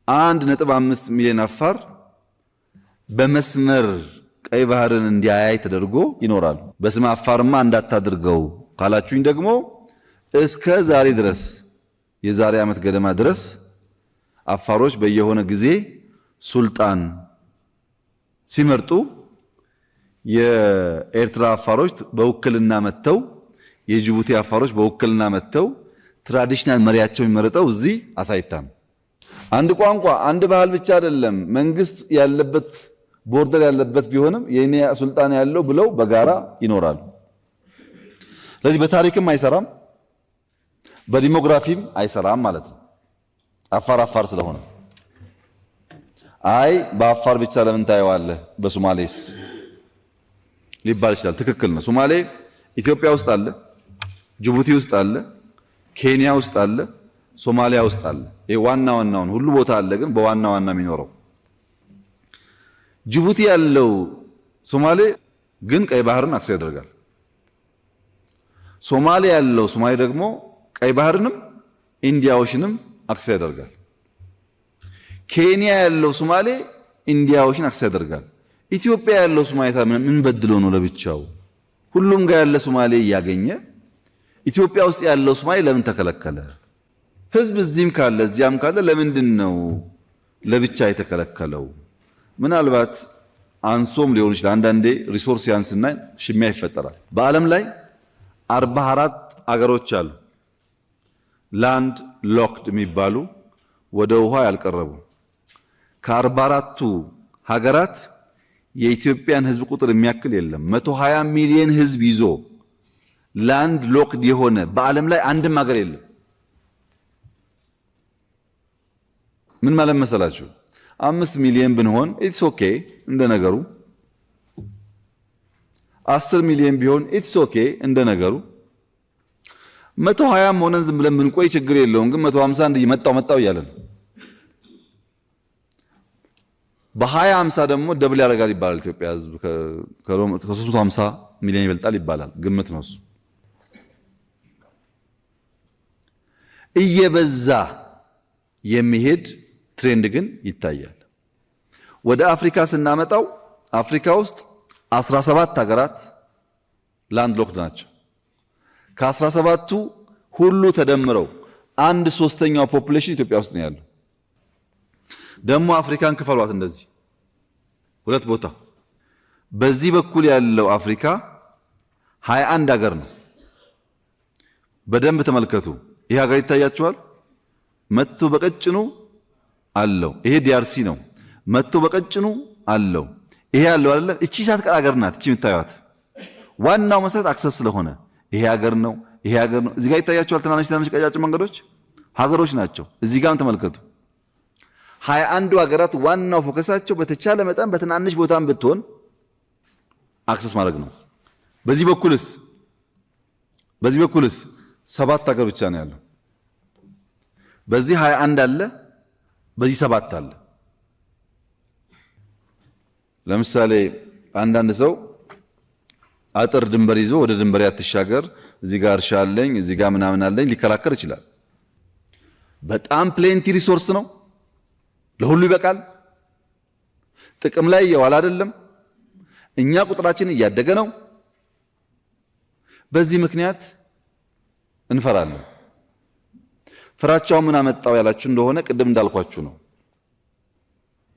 1.5 ሚሊዮን አፋር በመስመር ቀይ ባህርን እንዲያያይ ተደርጎ ይኖራሉ። በስመ አፋርማ እንዳታድርገው ካላችሁኝ ደግሞ እስከ ዛሬ ድረስ የዛሬ ዓመት ገደማ ድረስ አፋሮች በየሆነ ጊዜ ሱልጣን ሲመርጡ የኤርትራ አፋሮች በውክልና መተው የጅቡቲ አፋሮች በውክልና መተው traditional መሪያቸው የሚመረጠው እዚህ አሳይታ ነው። አንድ ቋንቋ አንድ ባህል ብቻ አይደለም፣ መንግስት ያለበት border ያለበት ቢሆንም የኔ ሱልጣን ያለው ብለው በጋራ ይኖራሉ። ስለዚህ በታሪክም አይሰራም፣ በ demography ም አይሰራም ማለት ነው። አፋር አፋር ስለሆነ አይ በአፋር ብቻ ለምን ታየዋለህ በሶማሌስ ሊባል ይችላል። ትክክል ነው። ሶማሌ ኢትዮጵያ ውስጥ አለ፣ ጅቡቲ ውስጥ አለ፣ ኬንያ ውስጥ አለ፣ ሶማሊያ ውስጥ አለ። ይሄ ዋና ዋናውን ሁሉ ቦታ አለ፣ ግን በዋና ዋና የሚኖረው ጅቡቲ ያለው ሶማሌ ግን ቀይ ባህርን access ያደርጋል። ሶማሊያ ያለው ሶማሌ ደግሞ ቀይ ባህርንም Indian Ocean ንም access ያደርጋል። ኬንያ ያለው ሶማሌ Indian Ocean access ያደርጋል። ኢትዮጵያ ያለው ሶማሌ ምን በድሎ ነው ለብቻው? ሁሉም ጋር ያለ ሶማሌ እያገኘ ኢትዮጵያ ውስጥ ያለው ሶማሌ ለምን ተከለከለ? ህዝብ እዚህም ካለ እዚያም ካለ ለምንድን ነው ለብቻ የተከለከለው? ምናልባት አንሶም ሊሆን ይችላል። አንዳንዴ resource ያንስና ሽሚያ ይፈጠራል። በዓለም ላይ 44 አገሮች አሉ land locked የሚባሉ ወደ ውሃ ያልቀረቡ። ከ44ቱ ሀገራት የኢትዮጵያን ህዝብ ቁጥር የሚያክል የለም። 120 ሚሊዮን ህዝብ ይዞ land locked የሆነ በዓለም ላይ አንድም ሀገር የለም። ምን ማለት መሰላችሁ? 5 ሚሊዮን ብንሆን it's okay እንደ ነገሩ፣ 10 ሚሊዮን ቢሆን it's okay እንደ ነገሩ፣ 120 ሆነን ዝም ብለን ብንቆይ ችግር የለውም። ግን 150 እንደ መጣው መጣው እያለን በ2050 ደግሞ double ያደርጋል ይባላል። ኢትዮጵያ ህዝብ ከ350 ሚሊዮን ይበልጣል ይባላል። ግምት ነው እሱ። እየበዛ የሚሄድ trend ግን ይታያል። ወደ አፍሪካ ስናመጣው አፍሪካ ውስጥ 17 ሀገራት land locked ናቸው። ከ17ቱ ሁሉ ተደምረው 1/3 population ኢትዮጵያ ውስጥ ነው ያለው። ደግሞ አፍሪካን ክፈሏት እንደዚህ ሁለት ቦታ። በዚህ በኩል ያለው አፍሪካ 21 ሀገር ነው። በደንብ ተመልከቱ። ይሄ ሀገር ይታያችኋል። መጥቶ በቀጭኑ አለው። ይሄ DRC ነው። መጥቶ በቀጭኑ አለው። ይሄ ያለው አይደለ? እቺ ሳትቀር ሀገር ናት። እቺ የምታዩት ዋናው መሰረት access ስለሆነ ይሄ ሀገር ነው። ይሄ ሀገር ነው። እዚህ ጋር ይታያችኋል። ትናንሽ ትናንሽ ቀጫጭን መንገዶች ሀገሮች ናቸው። እዚህ ጋርም ተመልከቱ። 21ዱ ሀገራት ዋናው focus ኣቸው በተቻለ መጠን በትናንሽ ቦታም ብትሆን access ማድረግ ነው። በዚህ በኩልስ 7 ሀገር ብቻ ነው ያለው። በዚህ 21 አለ፣ በዚህ 7 አለ። ለምሳሌ አንዳንድ ሰው አጥር ድንበር ይዞ ወደ ድንበር አትሻገር፣ እዚህ ጋር እርሻ አለኝ፣ እዚህ ጋር ምናምን አለኝ ሊከራከር ይችላል። በጣም plenty resource ነው፣ ለሁሉ ይበቃል። ጥቅም ላይ የዋለ አይደለም። እኛ ቁጥራችን እያደገ ነው። በዚህ ምክንያት እንፈራለን። ፍራቻው ምን አመጣው ያላችሁ እንደሆነ ቅድም እንዳልኳችሁ ነው።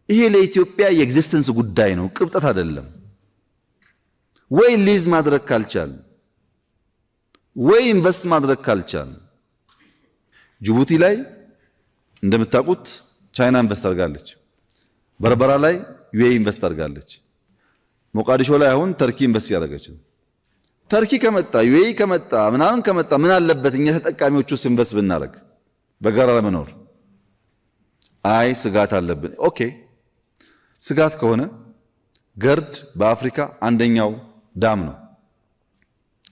ይሄ ለኢትዮጵያ የ existence ጉዳይ ነው፣ ቅብጠት አይደለም። ወይ ሊዝ ማድረግ ካልቻል፣ ወይ invest ማድረግ ካልቻል፣ ጅቡቲ ላይ እንደምታውቁት ቻይና invest አድርጋለች። በርበራ ላይ UAE invest አድርጋለች። ሞቃዲሾ ላይ አሁን ተርኪ invest ያደረገች ነው። ተርኪ ከመጣ፣ UAE ከመጣ፣ ምናምን ከመጣ ምን አለበት እኛ ተጠቃሚዎቹ invest ብናደርግ በጋራ ለመኖር? አይ ስጋት አለብን። Okay፣ ስጋት ከሆነ GERD በአፍሪካ አንደኛው dam ነው፣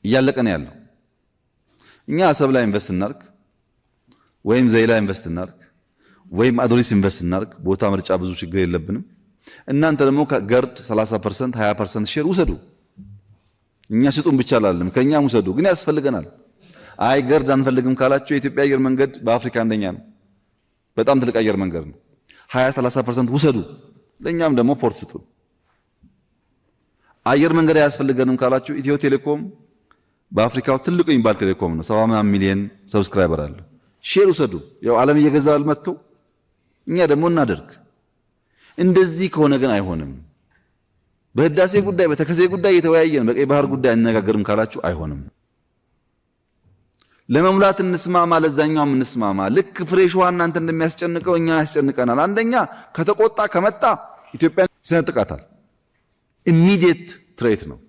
እያለቀ ነው ያለው። እኛ አሰብ ላይ invest እናርግ ወይም ዘይላ invest እናርግ ወይም አዱሊስ invest እናርግ፣ ቦታ ምርጫ ብዙ ችግር የለብንም። እናንተ ደግሞ ከ GERD 30% 20% share ውሰዱ። እኛ ስጡን ብቻ አላለም፣ ከኛም ውሰዱ፣ ግን ያስፈልገናል። አይ GERD አንፈልግም ካላችሁ የኢትዮጵያ አየር መንገድ በአፍሪካ አንደኛ ነው። በጣም ትልቅ አየር መንገድ ነው። 20 30% ውሰዱ፣ ለኛም ደግሞ port ስጡን። አየር መንገድ አያስፈልገንም ካላችሁ ኢትዮ ቴሌኮም በአፍሪካው ትልቁ የሚባል ቴሌኮም ነው። 70 ምናምን ሚሊየን subscriber አለው። Share ውሰዱ። ያው ዓለም እየገዛ መጥቶ እኛ ደግሞ እናደርግ። እንደዚህ ከሆነ ግን አይሆንም። በህዳሴ ጉዳይ በተከዜ ጉዳይ እየተወያየን በቀይ ባህር ጉዳይ አንነጋገርም ካላችሁ አይሆንም። ለመሙላት እንስማማ፣ ለዛኛውም እንስማማ። ልክ fresh ውሃ እናንተ እንደሚያስጨንቀው እኛ ያስጨንቀናል። አንደኛ ከተቆጣ ከመጣ ኢትዮጵያን ይሰነጥቃታል። Immediate threat ነው፣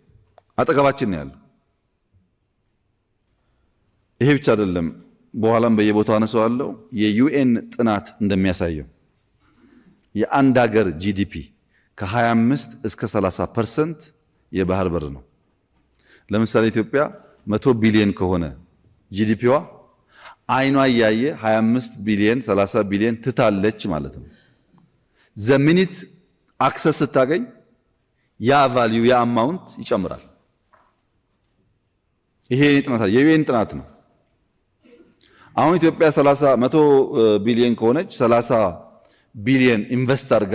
አጠገባችን ነው ያለው። ይሄ ብቻ አይደለም፣ በኋላም በየቦታው አነሳዋለሁ። የ UN ጥናት እንደሚያሳየው የአንድ ሀገር GDP ከ25 እስከ 30% የባህር በር ነው። ለምሳሌ ኢትዮጵያ 100 ቢሊዮን ከሆነ GDP ዋ አይኗ እያየ 25 ቢሊዮን 30 ቢሊዮን ትታለች ማለት ነው። The minute access ስታገኝ ያ value ያ amount ይጨምራል። ይሄ ጥናት የ UN ጥናት ነው። አሁን ኢትዮጵያ 30 100 ቢሊዮን ከሆነች 30 ቢሊዮን invest አድርጋ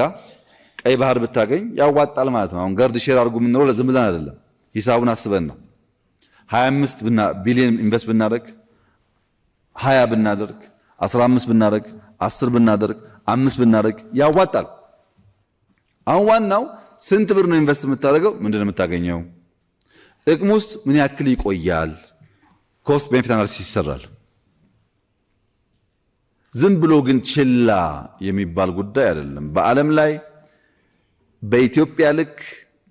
ቀይ ባህር ብታገኝ ያዋጣል ማለት ነው። አሁን GERD share አድርጉ የምንለው ለዝም ብለን አይደለም፣ ሂሳቡን አስበን ነው። 25 ቢሊዮን invest ብናደርግ፣ 20 ብናደርግ፣ 15 ብናደርግ፣ 10 ብናደርግ፣ 5 ብናደርግ ያዋጣል። አሁን ዋናው ስንት ብር ነው invest የምታደርገው? ምንድነው የምታገኘው? ጥቅም ውስጥ ምን ያክል ይቆያል? Cost benefit analysis ይሰራል። ዝም ብሎ ግን ችላ የሚባል ጉዳይ አይደለም። በዓለም ላይ በኢትዮጵያ ልክ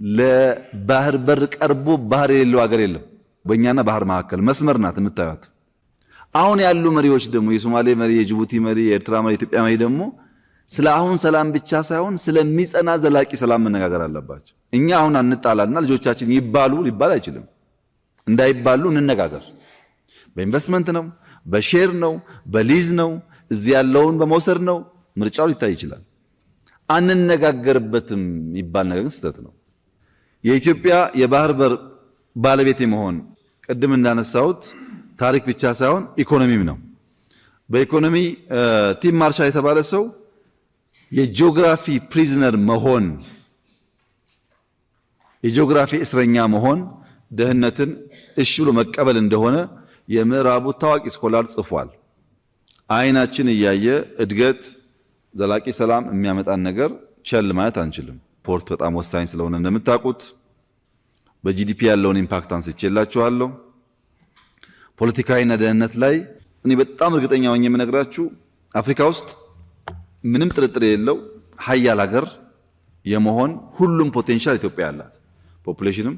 ለባህር በር ቀርቦ ባህር የሌለው ሀገር የለም። በእኛና ባህር መካከል መስመር ናት የምታዩት። አሁን ያሉ መሪዎች ደግሞ የሶማሌ መሪ፣ የጅቡቲ መሪ፣ የኤርትራ መሪ፣ የኢትዮጵያ መሪ ደግሞ ስለ አሁን ሰላም ብቻ ሳይሆን ስለሚጸና ዘላቂ ሰላም መነጋገር አለባቸው። እኛ አሁን አንጣላና ልጆቻችን ይባሉ ሊባል አይችልም። እንዳይባሉ እንነጋገር። በኢንቨስትመንት ነው፣ በ share ነው፣ በሊዝ ነው፣ እዚህ ያለውን በመውሰድ ነው። ምርጫው ሊታይ ይችላል። አንነጋገርበትም የሚባል ነገር ግን ስህተት ነው። የኢትዮጵያ የባህር በር ባለቤት የመሆን ቅድም እንዳነሳሁት ታሪክ ብቻ ሳይሆን ኢኮኖሚም ነው። በኢኮኖሚ ቲም ማርሻል የተባለ ሰው የጂኦግራፊ prisoner መሆን፣ የጂኦግራፊ እስረኛ መሆን ድህነትን እሺ ብሎ መቀበል እንደሆነ የምዕራቡ ታዋቂ scholar ጽፏል። አይናችን እያየ እድገት፣ ዘላቂ ሰላም የሚያመጣን ነገር ቸል ማለት አንችልም። Port በጣም ወሳኝ ስለሆነ እንደምታውቁት በ GDP ያለውን impact አንስቼላችኋለሁ። ፖለቲካዊና ደህንነት ላይ እኔ በጣም እርግጠኛ ሆኜ የምነግራችሁ አፍሪካ ውስጥ ምንም ጥርጥር የሌለው ሀያል ሀገር የመሆን ሁሉም potential ኢትዮጵያ አላት። Population ም፣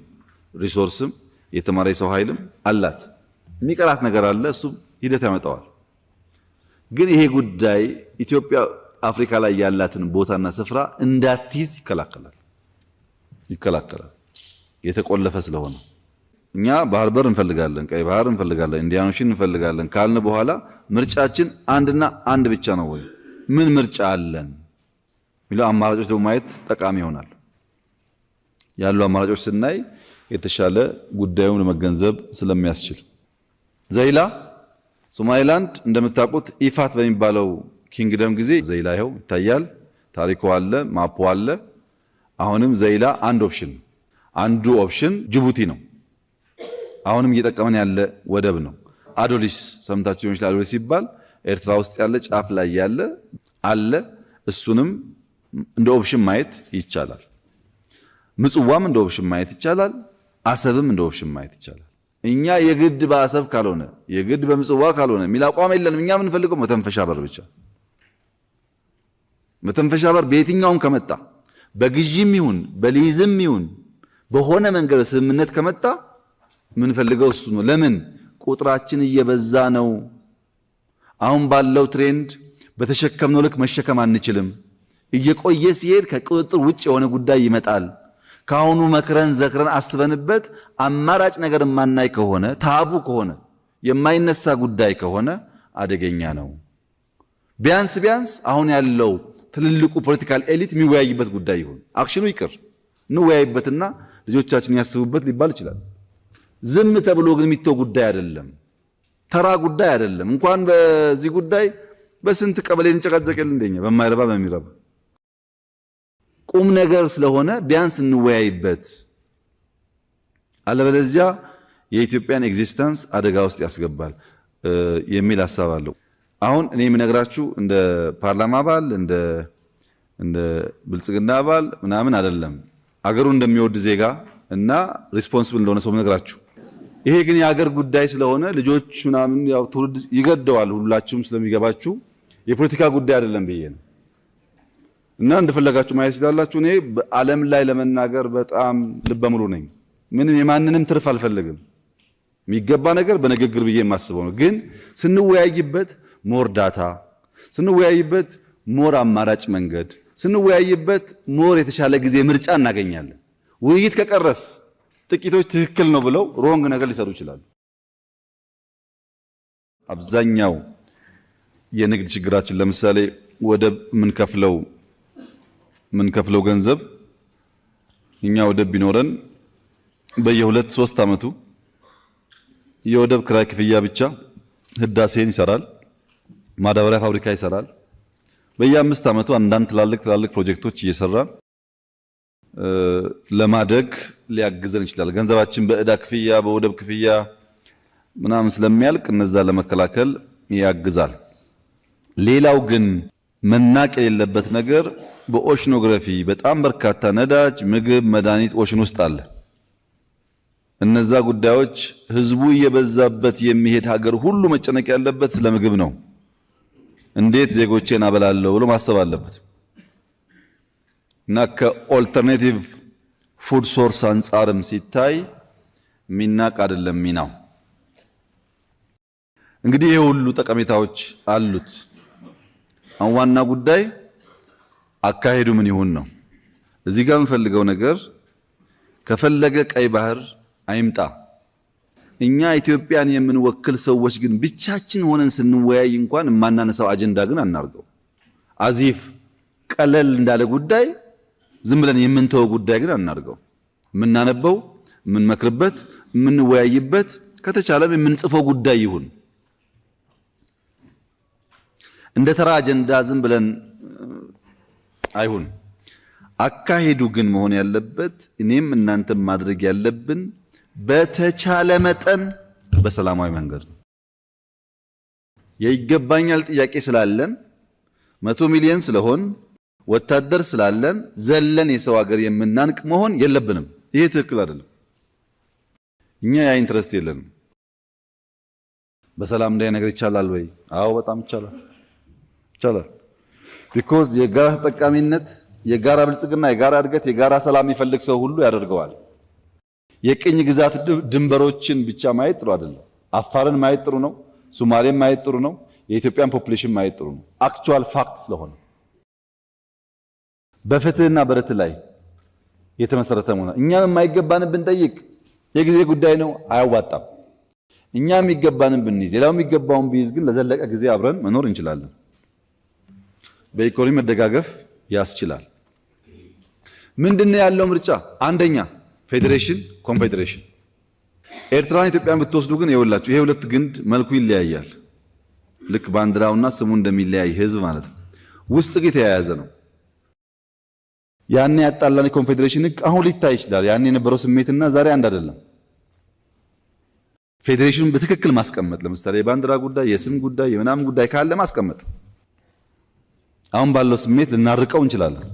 resource ም፣ የተማረ የሰው ኃይልም አላት። የሚቀራት ነገር አለ፣ እሱም ሂደት ያመጣዋል። ግን ይሄ ጉዳይ ኢትዮጵያ አፍሪካ ላይ ያላትን ቦታና ስፍራ እንዳትይዝ ይከላከላል የተቆለፈ ስለሆነ። እኛ ባህር በር እንፈልጋለን፣ ቀይ ባህር እንፈልጋለን፣ Indian Ocean እንፈልጋለን ካልን በኋላ ምርጫችን አንድና አንድ ብቻ ነው ወይ? ምን ምርጫ አለን የሚለው አማራጮች ደግሞ ማየት ጠቃሚ ይሆናል። ያሉ አማራጮች ስናይ የተሻለ ጉዳዩን ለመገንዘብ ስለሚያስችል ዘይላ ሶማሊላንድ እንደምታውቁት ኢፋት በሚባለው kingdom ጊዜ ዘይላ ይኸው ይታያል። ታሪኩ አለ፣ map ኡ አለ። አሁንም ዘይላ አንድ option፣ አንዱ option ጅቡቲ ነው። አሁንም እየጠቀመን ያለ ወደብ ነው። አዶሊስ ሰምታችሁ ሊሆን ይችላል። አዶሊስ ሲባል ኤርትራ ውስጥ ያለ ጫፍ ላይ ያለ አለ። እሱንም እንደ option ማየት ይቻላል። ምጽዋም እንደ option ማየት ይቻላል። አሰብም እንደ option ማየት ይቻላል። እኛ የግድ በአሰብ ካልሆነ፣ የግድ በምጽዋ ካልሆነ የሚል አቋም የለንም። እኛ የምንፈልገው መተንፈሻ በር ብቻ። መተንፈሻ በር በየትኛውም ከመጣ፣ በግዢም ይሁን በሊዝም ይሁን በሆነ መንገድ ስምምነት ከመጣ የምንፈልገው እሱ ነው። ለምን? ቁጥራችን እየበዛ ነው። አሁን ባለው trend በተሸከምነው ልክ መሸከም አንችልም። እየቆየ ሲሄድ ከቁጥጥር ውጭ የሆነ ጉዳይ ይመጣል። ከአሁኑ መክረን ዘክረን አስበንበት አማራጭ ነገር የማናይ ከሆነ፣ taboo ከሆነ፣ የማይነሳ ጉዳይ ከሆነ አደገኛ ነው። ቢያንስ ቢያንስ አሁን ያለው ትልልቁ political elite የሚወያይበት ጉዳይ ይሁን። Action ኑ ይቅር፣ እንወያይበትና ልጆቻችን ያስቡበት ሊባል ይችላል። ዝም ተብሎ ግን የሚተው ጉዳይ አይደለም። ተራ ጉዳይ አይደለም። እንኳን በዚህ ጉዳይ በስንት ቀበሌ እንጨቃጨቅ የለ እንደኛ በማይረባ በሚረባ። ቁም ነገር ስለሆነ ቢያንስ እንወያይበት። አለበለዚያ የኢትዮጵያን existence አደጋ ውስጥ ያስገባል የሚል ሀሳብ አለው። አሁን እኔ የምነግራችሁ እንደ ፓርላማ አባል፣ እንደ ብልጽግና አባል ምናምን አይደለም። አገሩን እንደሚወድ ዜጋ እና responsible እንደሆነ ሰው ነግራችሁ። ይሄ ግን የሀገር ጉዳይ ስለሆነ ልጆች ምናምን ያው ትውልድ ይገደዋል፣ ሁላችሁም ስለሚገባችሁ የፖለቲካ ጉዳይ አይደለም ብዬ ነው። እና እንደፈለጋችሁ ማየት ትችላላችሁ። እኔ በዓለም ላይ ለመናገር በጣም ልበ ሙሉ ነኝ። ምንም የማንንም ትርፍ አልፈልግም። የሚገባ ነገር በንግግር ብዬ የማስበው ነው። ግን ስንወያይበት more data፣ ስንወያይበት more አማራጭ መንገድ፣ ስንወያይበት more የተሻለ ጊዜ ምርጫ እናገኛለን። ውይይት ከቀረስ ጥቂቶች ትክክል ነው ብለው wrong ነገር ሊሰሩ ይችላሉ። አብዛኛው የንግድ ችግራችን ለምሳሌ ወደብ የምንከፍለው ገንዘብ፣ እኛ ወደብ ቢኖረን በየ2-3 ዓመቱ የወደብ ክራይ ክፍያ ብቻ ህዳሴን ይሰራል፣ ማዳበሪያ ፋብሪካ ይሰራል። በየ5 ዓመቱ አንዳንድ ትላልቅ ትላልቅ ፕሮጀክቶች እየሰራ ለማደግ ሊያግዘን ይችላል። ገንዘባችን በእዳ ክፍያ፣ በወደብ ክፍያ ምናምን ስለሚያልቅ እነዛ ለመከላከል ያግዛል። ሌላው ግን መናቅ የሌለበት ነገር በ oceanography በጣም በርካታ ነዳጅ፣ ምግብ፣ መድኃኒት ocean ውስጥ አለ። እነዛ ጉዳዮች ህዝቡ እየበዛበት የሚሄድ ሀገር ሁሉ መጨነቅ ያለበት ስለ ምግብ ነው። እንዴት ዜጎቼን አበላለሁ ብሎ ማሰብ አለበት። እና ከ alternative food source አንጻርም ሲታይ የሚናቅ አይደለም ሚናው። እንግዲህ ይሄ ሁሉ ጠቀሜታዎች አሉት። አሁን ዋና ጉዳይ አካሄዱ ምን ይሁን ነው። እዚህ ጋር የምፈልገው ነገር ከፈለገ ቀይ ባህር አይምጣ። እኛ ኢትዮጵያን የምንወክል ሰዎች ግን ብቻችን ሆነን ስንወያይ እንኳን የማናነሳው አጀንዳ ግን አናርገው። As if ቀለል እንዳለ ጉዳይ ዝም ብለን የምንተወው ጉዳይ ግን አናርገው። የምናነበው፣ የምንመክርበት፣ የምንወያይበት፣ ከተቻለም የምንጽፈው ጉዳይ ይሁን። እንደ ተራ አጀንዳ ዝም ብለን አይሁን። አካሄዱ ግን መሆን ያለበት፣ እኔም እናንተም ማድረግ ያለብን በተቻለ መጠን በሰላማዊ መንገድ ነው። የይገባኛል ጥያቄ ስላለን፣ 100 ሚሊዮን ስለሆን፣ ወታደር ስላለን ዘለን የሰው ሀገር የምናንቅ መሆን የለብንም። ይሄ ትክክል አይደለም። እኛ ያ interest የለንም። በሰላም እንዲህ ነገር ይቻላል ወይ? አዎ፣ በጣም ይቻላል፣ ይቻላል። Because የጋራ ተጠቃሚነት፣ የጋራ ብልጽግና፣ የጋራ እድገት፣ የጋራ ሰላም የሚፈልግ ሰው ሁሉ ያደርገዋል። የቅኝ ግዛት ድንበሮችን ብቻ ማየት ጥሩ አይደለም። አፋርን ማየት ጥሩ ነው። ሶማሌን ማየት ጥሩ ነው። የኢትዮጵያን population ማየት ጥሩ ነው። Actual fact ስለሆነ በፍትህና በርትዕ ላይ የተመሰረተ መሆን፣ እኛም የማይገባንን ብንጠይቅ የጊዜ ጉዳይ ነው፣ አያዋጣም። እኛ የሚገባንን ብንይዝ፣ ሌላው የሚገባውን ቢይዝ ግን ለዘለቀ ጊዜ አብረን መኖር እንችላለን። በኢኮኖሚ መደጋገፍ ያስችላል። ምንድነው ያለው ምርጫ? አንደኛ ፌዴሬሽን፣ ኮንፌዴሬሽን። ኤርትራን ኢትዮጵያን ብትወስዱ ግን ይኸውላችሁ ይሄ ሁለት ግንድ መልኩ ይለያያል። ልክ ባንዲራውና ስሙ እንደሚለያይ ህዝብ ማለት ነው። ውስጥ ግን የተያያዘ ነው። ያኔ ያጣላን የኮንፌዴሬሽን ህግ አሁን ሊታይ ይችላል። ያኔ የነበረው ስሜትና ዛሬ አንድ አይደለም። ፌዴሬሽኑን በትክክል ማስቀመጥ፣ ለምሳሌ የባንዲራ ጉዳይ፣ የስም ጉዳይ፣ የምናምን ጉዳይ ካለ ማስቀመጥ። አሁን ባለው ስሜት ልናርቀው እንችላለን።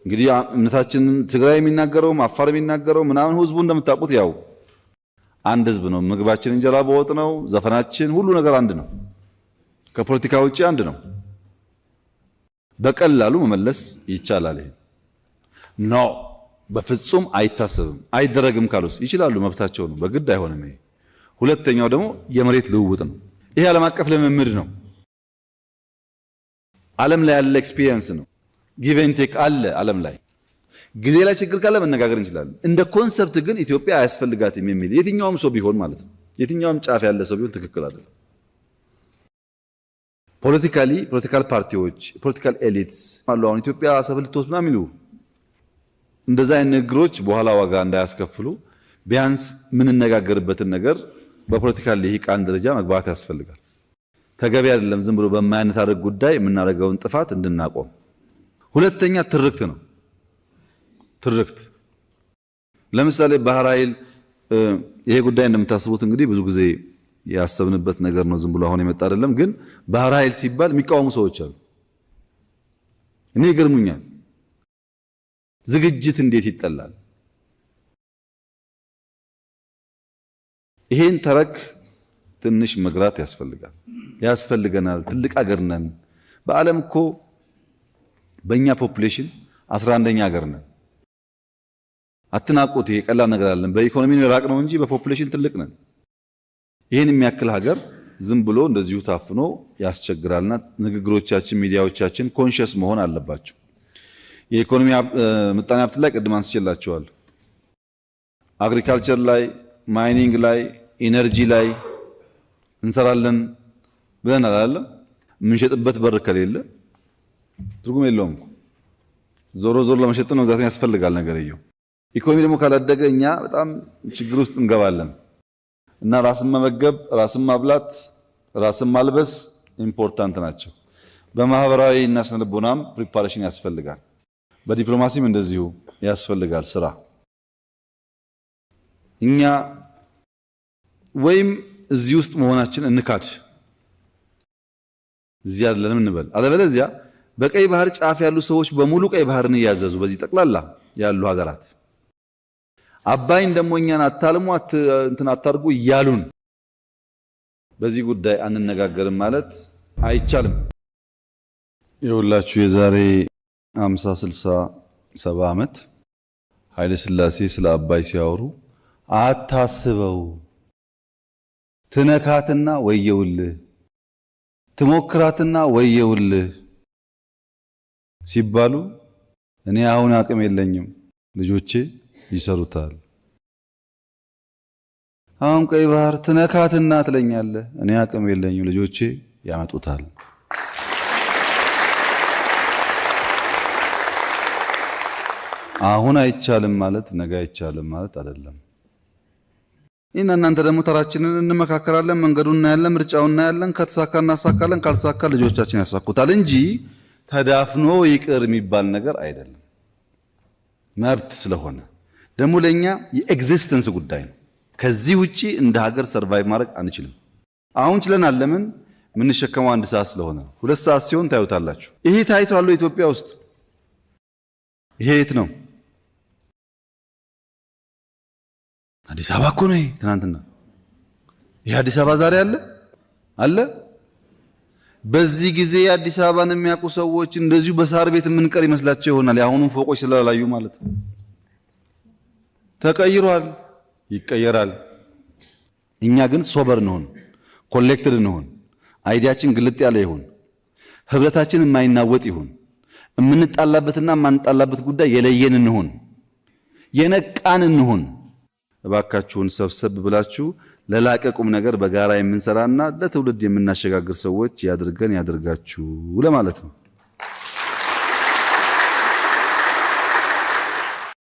እንግዲህ እምነታችንን ትግራይ የሚናገረውም አፋር የሚናገረው ምናምን ህዝቡ እንደምታውቁት ያው አንድ ህዝብ ነው። ምግባችን እንጀራ በወጥ ነው። ዘፈናችን፣ ሁሉ ነገር አንድ ነው። ከፖለቲካ ውጪ አንድ ነው። በቀላሉ መመለስ ይቻላል። ይሄ no በፍጹም አይታሰብም፣ አይደረግም ካሉስ ይችላሉ፣ መብታቸው ነው። በግድ አይሆንም። ይሄ ሁለተኛው ደግሞ የመሬት ልውውጥ ነው። ይሄ ዓለም አቀፍ ልምምድ ነው። ዓለም ላይ ያለ experience ነው። Give and take አለ ዓለም ላይ። ጊዜ ላይ ችግር ካለ መነጋገር እንችላለን። እንደ concept ግን ኢትዮጵያ አያስፈልጋትም የሚል የትኛውም ሰው ቢሆን ማለት ነው፣ የትኛውም ጫፍ ያለ ሰው ቢሆን ትክክል አይደለም። Politically political ፓርቲዎች፣ political elites አሉ። አሁን ኢትዮጵያ አሰብ ልትወስድ ምናምን የሚሉ እንደዛ አይነት ንግግሮች በኋላ ዋጋ እንዳያስከፍሉ ቢያንስ የምንነጋገርበትን ነገር በፖለቲካ ልሂቃን ደረጃ መግባት ያስፈልጋል። ተገቢ አይደለም ዝም ብሎ በማያነታርክ ጉዳይ የምናደርገውን ጥፋት እንድናቆም። ሁለተኛ ትርክት ነው። ትርክት ለምሳሌ ባህር ኃይል፣ ይሄ ጉዳይ እንደምታስቡት እንግዲህ ብዙ ጊዜ ያሰብንበት ነገር ነው። ዝም ብሎ አሁን የመጣ አይደለም። ግን ባህር ኃይል ሲባል የሚቃወሙ ሰዎች አሉ። እኔ ይገርሙኛል። ዝግጅት እንዴት ይጠላል? ይሄን ተረክ ትንሽ መግራት ያስፈልጋል፣ ያስፈልገናል። ትልቅ አገር ነን። በዓለም እኮ በእኛ population 11ኛ ሀገር ነን። አትናቁት። ይሄ ቀላል ነገር አይደለም። በኢኮኖሚ ነው የራቅ ነው እንጂ በ population ትልቅ ነን። ይህን የሚያክል ሀገር ዝም ብሎ እንደዚሁ ታፍኖ ያስቸግራልና ንግግሮቻችን፣ ሚዲያዎቻችን conscious መሆን አለባቸው። የኢኮኖሚ ምጣኔ ሀብት ላይ ቅድም አንስቼላችኋለሁ። Agriculture ላይ፣ mining ላይ፣ energy ላይ እንሰራለን ብለናል አይደለም። የምንሸጥበት በር ከሌለ ትርጉም የለውም እኮ። ዞሮ ዞሮ ለመሸጥ ነው መግዛት ያስፈልጋል ነገርየው። ኢኮኖሚ ደግሞ ካላደገ እኛ በጣም ችግር ውስጥ እንገባለን። እና ራስን መመገብ፣ ራስን ማብላት፣ ራስን ማልበስ important ናቸው። በማህበራዊ እና ስነልቦናም preparation ያስፈልጋል። በዲፕሎማሲም እንደዚሁ ያስፈልጋል ስራ። እኛ ወይም እዚህ ውስጥ መሆናችን እንካድ፣ እዚህ አይደለንም እንበል። አለበለዚያ በቀይ ባህር ጫፍ ያሉ ሰዎች በሙሉ ቀይ ባህርን እያዘዙ በዚህ ጠቅላላ ያሉ ሀገራት አባይን ደግሞ እኛን አታልሙ እንትን አታርጉ እያሉን በዚህ ጉዳይ አንነጋገርም ማለት አይቻልም። የሁላችሁ የዛሬ 50፣ 60፣ 70 ዓመት ኃይለ ሥላሴ ስለ አባይ ሲያወሩ አታስበው፣ ትነካትና ወየውልህ፣ ትሞክራትና ወየውልህ ሲባሉ እኔ አሁን አቅም የለኝም ልጆቼ ይሰሩታል። አሁን ቀይ ባህር ትነካትና ትለኛለህ፣ እኔ አቅም የለኝም ልጆቼ ያመጡታል። አሁን አይቻልም ማለት ነገ አይቻልም ማለት አይደለም። ይህን እናንተ ደግሞ ተራችንን እንመካከራለን፣ መንገዱን እናያለን፣ ምርጫውን እናያለን። ከተሳካ እናሳካለን፣ ካልተሳካ ልጆቻችን ያሳኩታል እንጂ ተዳፍኖ ይቅር የሚባል ነገር አይደለም። መብት ስለሆነ ደግሞ ለኛ የ existence ጉዳይ ነው። ከዚህ ውጪ እንደ ሀገር survive ማድረግ አንችልም። አሁን ችለናል። ለምን? የምንሸከመው አንድ ሰዓት ስለሆነ ነው። 2 ሰዓት ሲሆን ታዩታላችሁ። ይሄ ታይቷል ኢትዮጵያ ውስጥ። ይሄ የት ነው? አዲስ አበባ እኮ ነው። ይሄ ትናንትና፣ ይሄ አዲስ አበባ ዛሬ አለ አለ። በዚህ ጊዜ አዲስ አበባን የሚያውቁ ሰዎች እንደዚሁ በሳር ቤት የምንቀር ይመስላቸው ይሆናል። የአሁኑን ፎቆች ስላላዩ ማለት ነው። ተቀይሯል፣ ይቀየራል። እኛ ግን sober እንሁን፣ collected እንሁን፣ idea ችን ግልጥ ያለ ይሁን፣ ህብረታችን የማይናወጥ ይሁን፣ የምንጣላበትና የማንጣላበት ጉዳይ የለየን እንሁን፣ የነቃን እንሁን። እባካችሁን ሰብሰብ ብላችሁ ለላቀ ቁም ነገር በጋራ የምንሰራና ለትውልድ የምናሸጋግር ሰዎች ያድርገን ያድርጋችሁ ለማለት ነው።